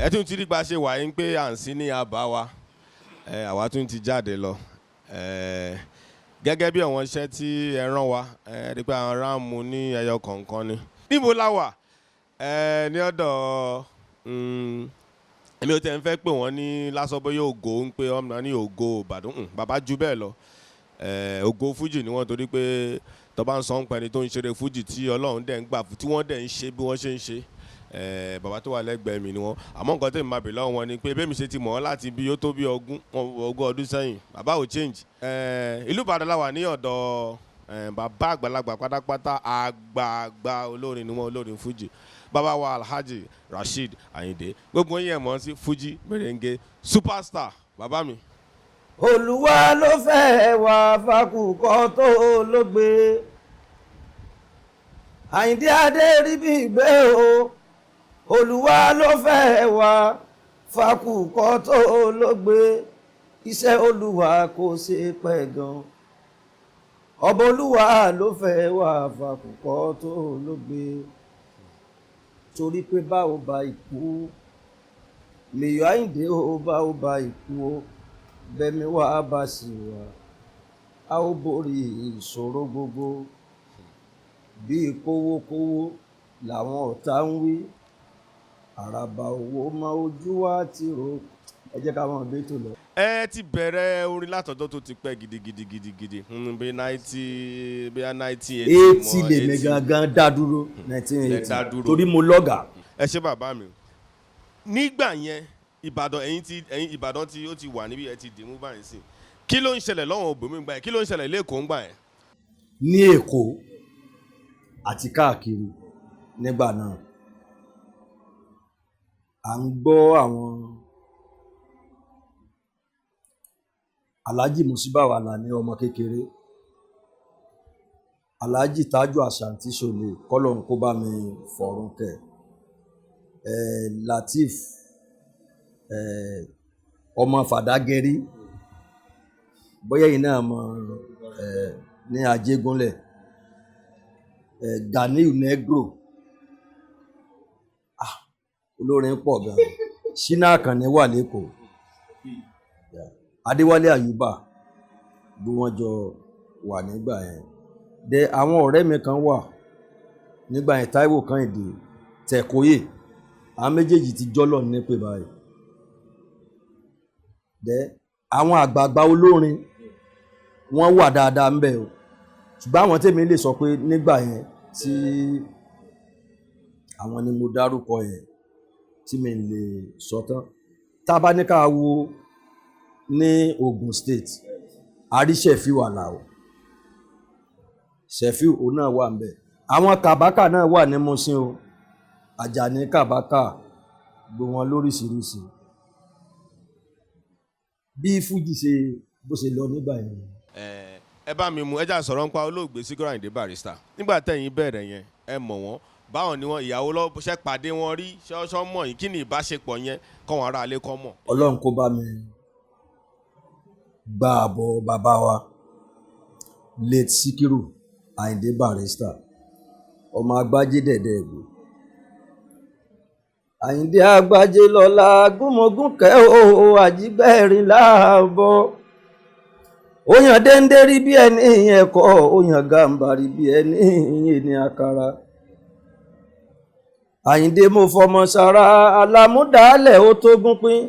Ẹ tún ti rí bá ṣe wà yín pé à ń sí ní àbá wa. Àwa tún ti jáde lọ. Gẹ́gẹ́ bí àwọn iṣẹ́ tí ẹ rán wa, ẹ rí pé àwọn ráàmù ní ẹyọ kọ̀ọ̀kan ni. Níbo la wà? Ní ọ̀dọ̀ èmi ò tẹ̀ ń fẹ́ pè wọ́n ní lásán bóyá ògo ń pé ọmọ ní ògo Ìbàdàn, bàbá ju bẹ́ẹ̀ lọ. Ògo Fújì ni wọ́n, torí pé tó bá ń sọ ń pẹ́ni tó ń ṣeré Fújì tí Ọlọ́run dẹ̀ ń gbà fún, tí wọ́n dẹ̀ ń ṣe bí wọ́n ṣe ń ṣe. Bàbá tó wà lẹ́gbẹ̀ẹ́ mi ni wọ́n. Àmọ́ nǹkan tẹ̀mí máa bè lọ́wọ́ wọn ni pé bẹ́ẹ̀ mi ṣe ti mọ̀ ọ́ láti bí ó tó bí 20 ọdún sẹ́yìn, bàbá ò change. Ìlú Ìbàdàn la wà ní ọ̀dọ̀ bàbá àgbàlagbà pátápátá, àgbààgbà olórin ni wọ́n, olórin Fújì, bàbá wa Alhaji Rasheed Ayinde, gbogbo yín ẹ̀ mọ̀ sí Fuji Merengue superstar, bàbá mi. Olúwa ló fẹ́ wá fakùkọ tó lógbe. Àyìndé Adé rí bí gbé o. Olúwa ló fẹ́ wá fakùkọ tó lógbe. Iṣẹ́ Olúwa kò ṣe pẹ́ gan. Ọba Olúwa ló fẹ́ wá fakùkọ tó lógbe. Torí pé báwo bá ikú lèyọ Àyìndé o, báwo bá ikú o, bẹ́mi wá bá sì wá, a ó borí ìṣòro gbogbo. Bí kówókówó làwọn ọ̀tá ń wí, àràbà owó mọ ojú wa ti rò. Ẹ jẹ́ ká mọ̀ bí tó lọ. Ẹ ti bẹ̀rẹ̀ orin látọjọ́ tó ti pẹ́ gidigidi gidigidi, bí ninety, bí 1980. 80 lèmi gangan dá dúró, 1980. Dá dúró. Torí mo lọ́gàá. Ẹ ṣé bàbá mi. Nígbà yẹn, Ìbàdàn, ẹ̀yin ti ẹ̀yin Ìbàdàn tí ó ti wà níbi ẹ ti dìímú báyìí sí, kí ló ń ṣẹlẹ̀ lọ́wọ́n òbí gbà yẹn? Kí ló ń ṣẹlẹ̀ lẹ́kọ̀ọ́ ńgbà yẹn? Ní Èkó àti káàkiri nígbà náà, à ń gbọ́ àwọn Alhaji Musibawa Alani ọmọ kékeré, Alhaji Taju Ashanti Ṣọlẹ, kọ́lọ́run kó bá mi fọ̀run kẹ́ ẹ̀, Lateef ọmọ Fàdágẹrí, bóyá yìí náà mọ ẹ̀ ní Ajégúnlẹ̀, Ganiu Negro, ah, olórin pọ̀ gan. Ṣínà Àkànní wà lẹ́kọ̀ọ́, Adéwálé Àyùbá, bí wọ́n jọ wà nígbà yẹn dẹ. Àwọn ọ̀rẹ́ mi kan wà nígbà yẹn, Táíwò Kẹ́hìndé, Tẹ̀kóyè, àwọn méjèèjì ti jọ́lọ̀ nípè báyìí dẹ. Àwọn àgbààgbà olórin wọ́n wà dáadáa ńbẹ̀ o, ṣùgbọ́n àwọn tèmi lè sọ pé nígbà yẹn tí àwọn ni mo dárúkọ yẹn tí mi lè sọ tán. Tá a bá ní ká wo ní Ogun State, àrí Ṣẹ̀fíù Àlàó, Ṣẹ̀fíù òun náà wà ńbẹ̀. Àwọn Kàbákà náà wà ní Mùṣín o, Àjàní Kàbákà, gbogbo wọn lóríṣiríṣi. Bí Fújì ṣe bó ṣe lọ nígbà yẹn. Ẹ bá mi mú ẹ já sọ̀rọ̀ nípa olóògbé Síkírù Àyìndé Barrister. Nígbà tẹ̀yìn bẹ̀rẹ̀ yẹn, ẹ mọ̀ wọ́n? Báwọn ni wọ́n? Ìyàwó lọ ṣe pàdé wọn rí? Ṣọ́ṣọ́ mọ̀ yín? Kí ni ìbáṣepọ̀ yẹn kọ́ wọn ará ilé kọ́ mọ̀? Ọlọ́run kó bá mi gba àbọ̀ bàbá wa late Síkírù Àyìndé Barrister, ọmọ Agbájé dẹ̀dẹ̀ ẹ̀gbọ́. Àyìndé Agbájé lọ́la gúnmọ̀gúnkẹ́ o, àjígbẹ́rin láàbọ̀. Ó yàn déńdé rí bí ẹni ẹ̀kọ́, ó yàn gàǹbàrí bí ẹni ẹni àkàrà. Àyìndé mo fọmọ sára alámúdálẹ̀, ó tó gún pín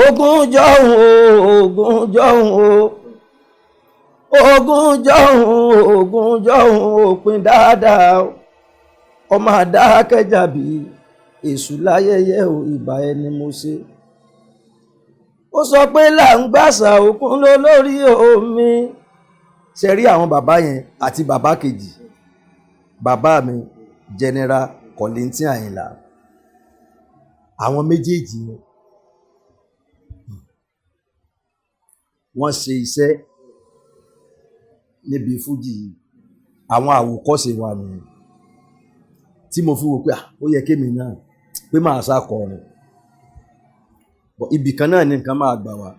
ogún jọ̀hún o, ogún jọ̀hún o, ogún jọ̀hún, ogún jọ̀hún, òpin dáadáa o. Ọmọ àdákẹ́jàbí èṣù láyẹyẹ o, ìbà ẹni mo ṣe. Ó sọ pé là ń gbàṣà òkun ló lórí omi. Ṣe rí àwọn bàbá yẹn àti bàbá kejì bàbá mi, General Kollington Àyìnlá, àwọn méjèèjì yẹn wọ́n ṣe iṣẹ́ níbi Fújì yìí. Àwọn àwòkọ́ṣe wa nìyẹn tí mo fi wò pé ó yẹ kémi náà pé màá ṣàkọrin. Ibì kan náà ni nǹkan máa gbà wá,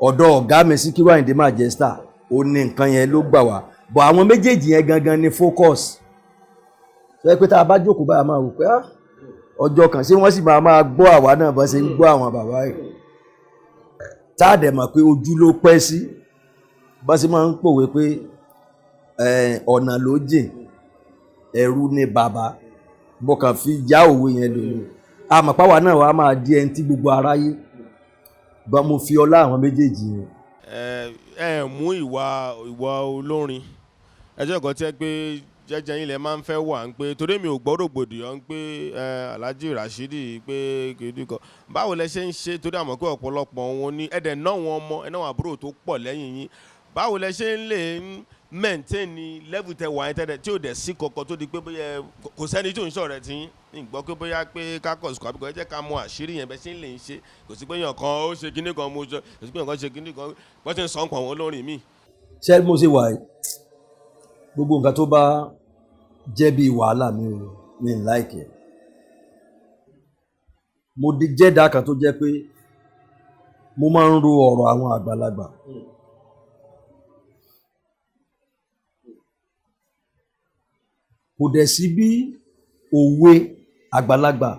ọ̀dọ̀ ọ̀gá mi Síkírù Àyìndé Majesta, ó ní nǹkan yẹn ló gbà wá bọ̀. Àwọn méjèèjì yẹn gangan ni focus. Sọ pé tá a bá jókòó báyà, máa wò pé Ọjọ́ kan, ṣé wọ́n sì máa máa gbọ́ àwa náà bá ṣe ń gbọ́ àwọn bàbá yìí? Tá a dẹ̀ mọ̀ pé ojú ló pẹ́ sí, bá ṣe máa ń pòwe pé ọ̀nà ló jìn, ẹ̀rù ni bàbá. Mo kàn fi já òwe yẹn lónìí. Àmọ́ páwa náà wàá máa di ẹni tí gbogbo aráyé bá. Mo fi ọlá àwọn méjèèjì yẹn. Ẹ ẹ mú ìwà olórin ẹjọ́ kan tí ẹ pé jẹ́jẹ́ yín lẹ máa ń fẹ́ wà ń pé, torí mi ò gbọ́ rògbòdìyàn ń pé Alhaji Rashidi pé kìdí kan. Báwo lẹ ṣe ń ṣe? Torí àmọ́ pé ọ̀pọ̀lọpọ̀ wọn ní ẹ̀dẹ̀ náà, wọn ọmọ ẹ̀ náà, wọn àbúrò tó pọ̀ lẹ́yìn yín. Báwo lẹ ṣe ń lè ń maintain ní level tẹ wà yẹn tẹ́lẹ̀, tí ò dẹ̀ sí kankan tó di pé bóyá kò sẹ́ni tó ń sọ̀rọ̀ ẹ̀ tí yín gbọ́ pé bóyá pé kákọ̀sùkọ̀ àbíkọ́? Ẹ jẹ́ ká mọ àṣírí yẹn, bẹ́ẹ̀ ṣe ń lè ń ṣe. Kò sí pé èèyàn kan ó ṣe kinní kan, mo ṣe, kò sí pé èèyàn kan ṣe kinní kan, wọ́n ti ń sọ ń pọ̀ wọn lórin mi. Ṣé mo ṣe wà yìí, gbogbo nǹkan tó bá jẹ́ bí wàhálà, mi ò mi ń like ẹ̀. Mo di jẹ́dá kan tó jẹ́ pé mo máa ń ro ọ̀rọ̀ àwọn àgbàlagbà. Kò dẹ̀ sí bí òwe àgbàlagbà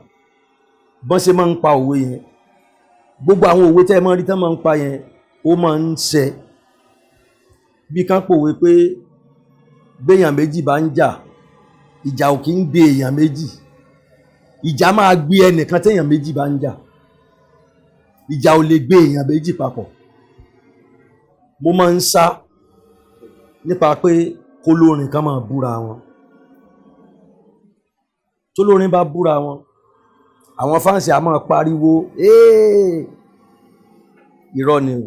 bọ́n ṣe máa ń pa òwe yẹn. Gbogbo àwọn òwe tẹ́ ẹ máa ń rí tẹ́ máa ń pa yẹn, ó máa ń ṣẹ. Bí kán pòwe pé béèyàn méjì bá ń jà, ìjà ò kí ń gbé èèyàn méjì, ìjà máa gbé ẹnìkan. Téèyàn méjì bá ń jà, ìjà ò lè gbé èèyàn méjì papọ̀. Mo máa ń sá nípa pé kólórin kan máa búra wọn. Tólórin bá búra wọn, àwọn fans á máa pariwo, "Ee, irọ́ ni o."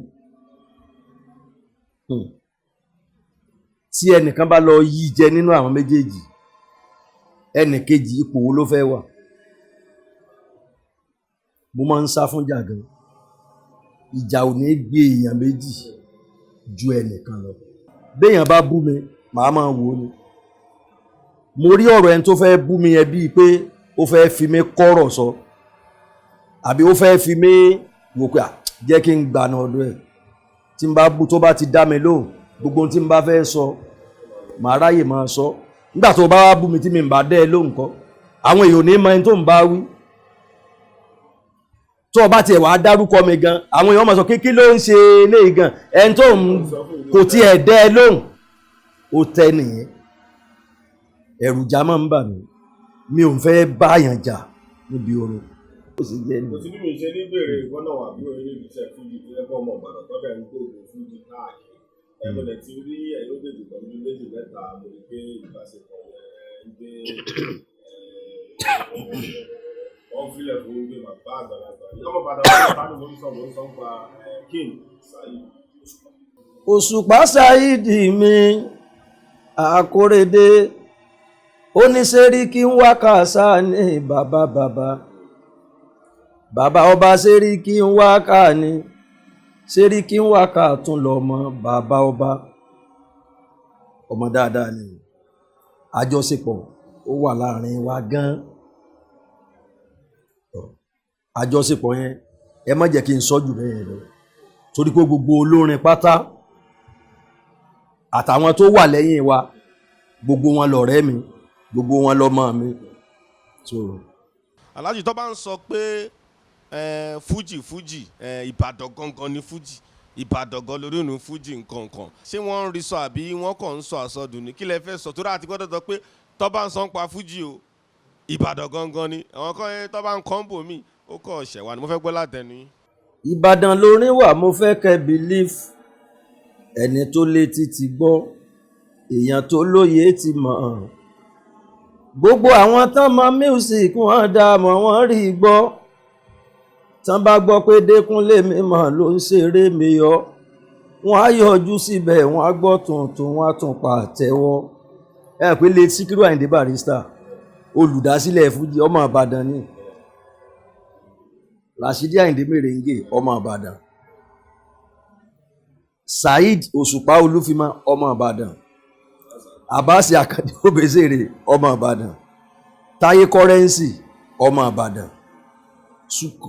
Tí ẹnìkan bá lọ yí jẹ nínú àwọn méjèèjì, ẹnìkejì, ipò wo ló fẹ́ wà? Mo máa ń sá fún jà gan. Ìjà ò ní gbé èèyàn méjì ju ẹnìkan lọ. Béèyàn bá bú mi, màá máa wò ó ni. Mo rí ọ̀rọ̀ ẹni tó fẹ́ bú mi yẹn bíi pé ó fẹ́ fi mí kọ́rọ̀ sọ, àbí ó fẹ́ fi mí wò pé à jẹ́ kí n gbàna ọ̀dọ̀ ẹ̀. Tí n bá bú, tó bá ti dá mi lóhùn, gbogbo ohun tí n bá fẹ́ sọ, màá ráyè máa sọ. Nígbà tó bá wá bú mi, tí mi ń bá dẹ́ ẹ lóhùn kọ́, àwọn èèyàn ò ní mọ ẹni tó ń bá wí. Tó o bá tiẹ̀ wàá dárúkọ mi gan, àwọn èèyàn máa sọ kí ló ń ṣe eléyìí gan, ẹni tó ń kò tiẹ̀ dẹ́ ẹ lóhùn. Ó tẹ́ nìyẹn. Ẹ̀rù ìjà máa ń bà mí. Mi ò fẹ́ báyàn jà níbi orin. Ó sì jẹ́ Kò nìyẹn. sí bí mi ṣe ní béèrè ìwọ náà wà bí orin iṣẹ́ fújì tó yẹ kó ọmọ Ìbàdàn tó dẹ̀ ń gbòògùn fújì káàkiri. Ẹ mo dẹ̀ ti rí ẹ̀yin méjèèjì pẹ̀lú méjì mẹ́ta. Mo rí pé ìbáṣepọ̀ yẹn ń gbé wọ́n filẹ̀ fún gbé bàbá àgbàlagbà ní ọmọ Ìbàdàn. Wọn bá ní mo ń sọ nípa King Saheed Òṣùpá. Òṣùpá Saheed mi Àkórèdé, ó ní Sẹ́ríkì ń wákà sáà ní bàbá bàbá bàbá ọba. Sẹ́ríkì ń wákà ní Sẹ́ríkì ń wákà tún lọ́mọ bàbá ọba. Ọmọ dáadáa ni. Àjọṣepọ̀ ó wà láàrin wa gan. Àjọṣepọ̀ yẹn, ẹ má jẹ́ kí n sọ jù bẹ́ẹ̀ lọ, torí pé gbogbo olórin pátá àtàwọn tó wà lẹ́yìn wa, gbogbo wọn lọ̀rẹ́ mi, gbogbo wọn lọ́mọ mi. So Alhaji, tó bá ń sọ pé fújì fújì, Ìbàdàn gangan ni fújì, Ìbàdàn gan lórí ìlú fújì nǹkan kan, ṣé wọ́n ń rí sọ àbí wọ́n kàn ń sọ àsọdùn ní? Kí lẹ fẹ́ sọ? Torí àti gbọ́dọ̀ sọ pé tó bá ń sọ ń pa fújì o, Ìbàdàn gangan ni. Àwọn kan yẹn tó bá ń kọ́ ń bò mí, ó kọ̀ ṣẹ̀wá ni. Mo fẹ́ gbọ́ látẹnu yín. Ìbàdàn lórin wà. Mo fẹ́ kẹ́ believe, ẹni tó létí ti gbọ́, èèyàn tó lóye ti mọ̀. Gbogbo àwọn tán mọ music, wọ́n dá mọ̀, wọ́n rí i gbọ́. Tán bá gbọ́ pé Dékúnlé mímọ̀ ló ń ṣeré mi yọ, wọ́n á yọjú síbẹ̀, wọ́n á gbọ́ tuntun, wọ́n á tún pa àtẹ́wọ́. Ẹ pé late Síkírù Àyìndé Barrister, olùdásílẹ̀ fújì, ọmọ Ìbàdàn ni. Rashidi Àyìndé Mèrèǹgè, ọmọ Ìbàdàn. Saheed Òṣùpá Olúfimọ, ọmọ Ìbàdàn. Abbas Akande Obesere, ọmọ Ìbàdàn. Táyé Currency, ọmọ Ìbàdàn.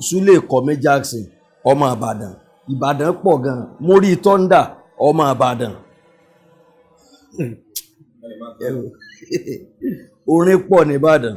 Sule Kọ̀mí Jackson, ọmọ Ìbàdàn. Ìbàdàn pọ̀ gan. Múrí Thunder, ọmọ Ìbàdàn. Orin pọ̀ nìbàdàn.